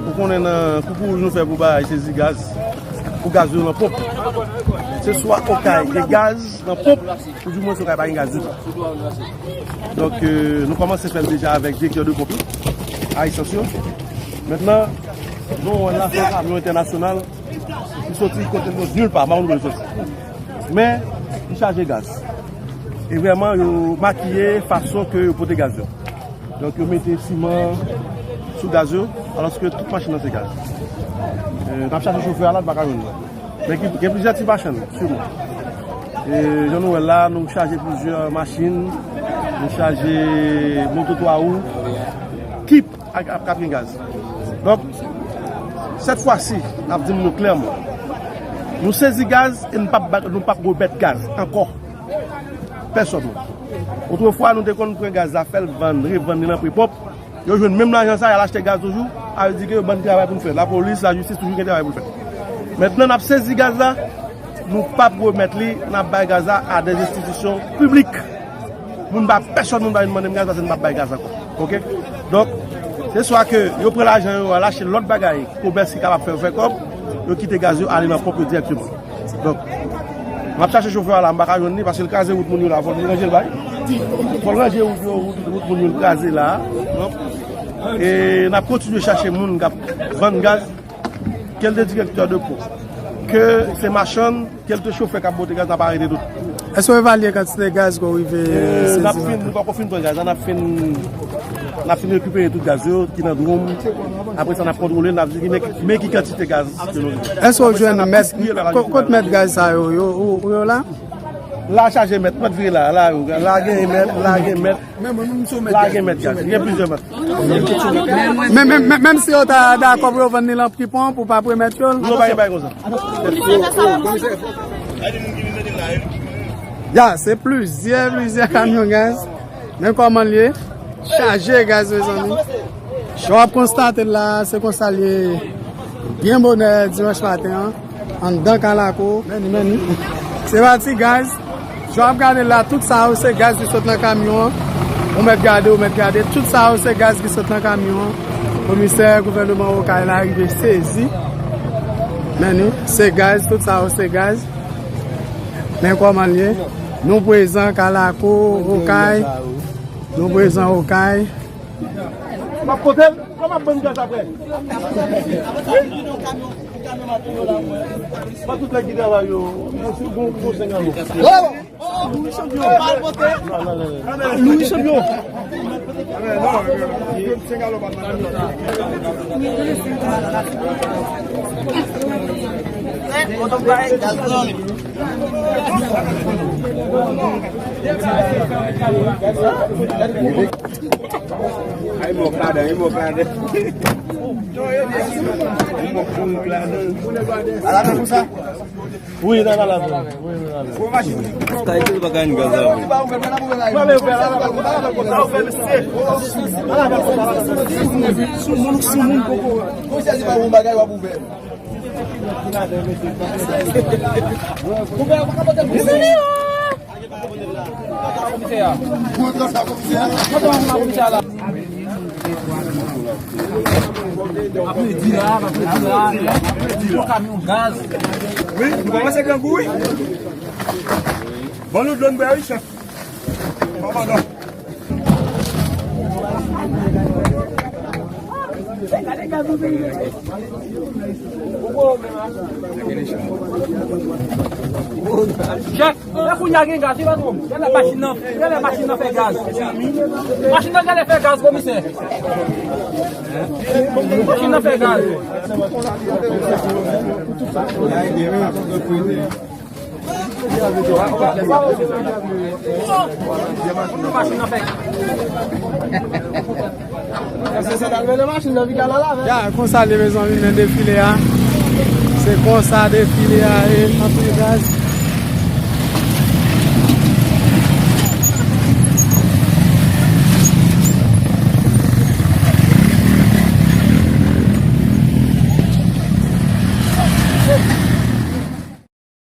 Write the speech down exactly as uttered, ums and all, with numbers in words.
Ou konnen nan koukouwouj nou fè pou bagay sezi gaz, pou gaz yo nan ponp. Se swa Okay gen gaz nan ponp, ou di mwen se Okay pa gen gaz ditou. Donk, euh, nou kòmanse fè l deja avèk direktè de ponp, Ayisans yo. Mentnan, nou wè la se yon kamyon entènasyonal ki soti kote l soti, nil pa, m pa konn kote l soti. Men, li chaje gaz. E vrèman, yo makiye fason ke yo pote gaz yo. Donk, yo mete siman sou gaz yo, alòske tout machin nan se gaz. E, n ap chache chofè a la, n pa ka jwenn li. Men ki, gen plizyè ti machann, siman. E, jan nou wè la, nou chaje plizyè machin, nou chaje moto twa wou, ki ap, ap, ap gen gaz. Donk, sèt fwa si, n ap di nou klèman, nou sezi gaz e n p ap ba, nou p ap remèt gaz ankò. Pèsòn. Otrefwa, nou te konn pran gaz la, fè l vann, revann li nan pri pwòp. Yo jwenn menm lajan sa, y al achte gaz toujou. Sa vle di ke yo ban n travay pou n fè. Lapolis, lajistis toujou gen travay pou l fè. Mentnan, n ap sezi gaz la, nou p ap remèt li, n ap bay gaz la a dè enstitisyon piblik. Moun pa, pèsòn moun pa vin mande m gaz, paske n p ap bay gaz ankò. Oke? Donk, se swa ke yo pran lajan yo, al achte lòt bagay, komès ki kapab fè yo fè kòb, yo kite gaz yo ale nan ponp yo dirèkteman. Donk, m ap chache chofè a la, m pa ka jwenn li paske l kraze wout moun yo la, fò l ranje l bay. Fò l ranje wout yo, wout, wout moun yo l kraze la. Donk, e n ap kontinye chache moun k ap vann gaz, ke l te direktè de pon, ke se machann, ke l te chofè k ap pote gaz, n ap arete tout. Èske w evalye kantite gaz ke w rive sezi maten? E, n ap fin, nou poko fin pran gaz la, n ap fin, n ap fin rekipere tout gaz yo ki nan dwòm. Apre sa, n ap kontwole, n ap di men, men ki kantite gaz ke nou rive. Èske w jwenn mèt, ko-, kot mèt gaz sa yo, yo, yo, yo la? La chaje mèt, mèt vire la, la, la gen mèt, la gen mèt. La gen mèt gaz, gen plizyè mèt. Men, men, men, menm si yo ta dakò pou yo vann li nan pri ponp, ou p ap remèt yo l? Nou pa gen bagay konsa. Ya, se plizyè, plizyè kamyon gaz. Men kòman l ye? Chaje gaz, mezanmi. Jan w ap konstate l la, se konsa l ye. Byen bonè dimanch maten an. Anndan Kalakou, men ni, men ni. Se pa ti gaz. Jan w ap gade la, tout sa yo se gaz ki sot nan kamyon an. Ou mèt gade, ou mèt gade. Tout sa yo se gaz ki sot nan kamyon an. Komisè gouvènman Okay la rive sezi. Men ni, se gaz, tout sa yo se gaz. Men kòman l ye? Nou prezan Kalakou, Okay. Nou prezan Okay. M ap pote l. Kòman ap ban m gaz apre? Wi. Pa tout nèg ki travay yo, yo se bon, bon sengalon. Louis Champion. Louis Champion. Ay, mòk ladan, ay, mòk ladan. Ay, mòk ladan. Ala men konsa. Wi, nan ala men. Wi, wi, nan ala. Kay tou pa gany gaz la. Sou moun, sou moun poko. Komisè di pa yon bagay w ap ouvè. Komisè a. Komisè a la. Ap redi la, ap redi la. Yon kamyon gaz. Wi, nou kòmanse grangou, wi. Ban nou dlo n bwè, wi, chèf. Kòmandan. Chèf, lè kounye a gen gaz, wi, patwon. Genlè machin nan, genlè machin nan fè gaz. Machin nan genlè fè gaz, komisè. Machin nan fè gaz. Ya, konsa l ye, mezanmi, men defile a. Se konsa defile a ye, anpil gaz.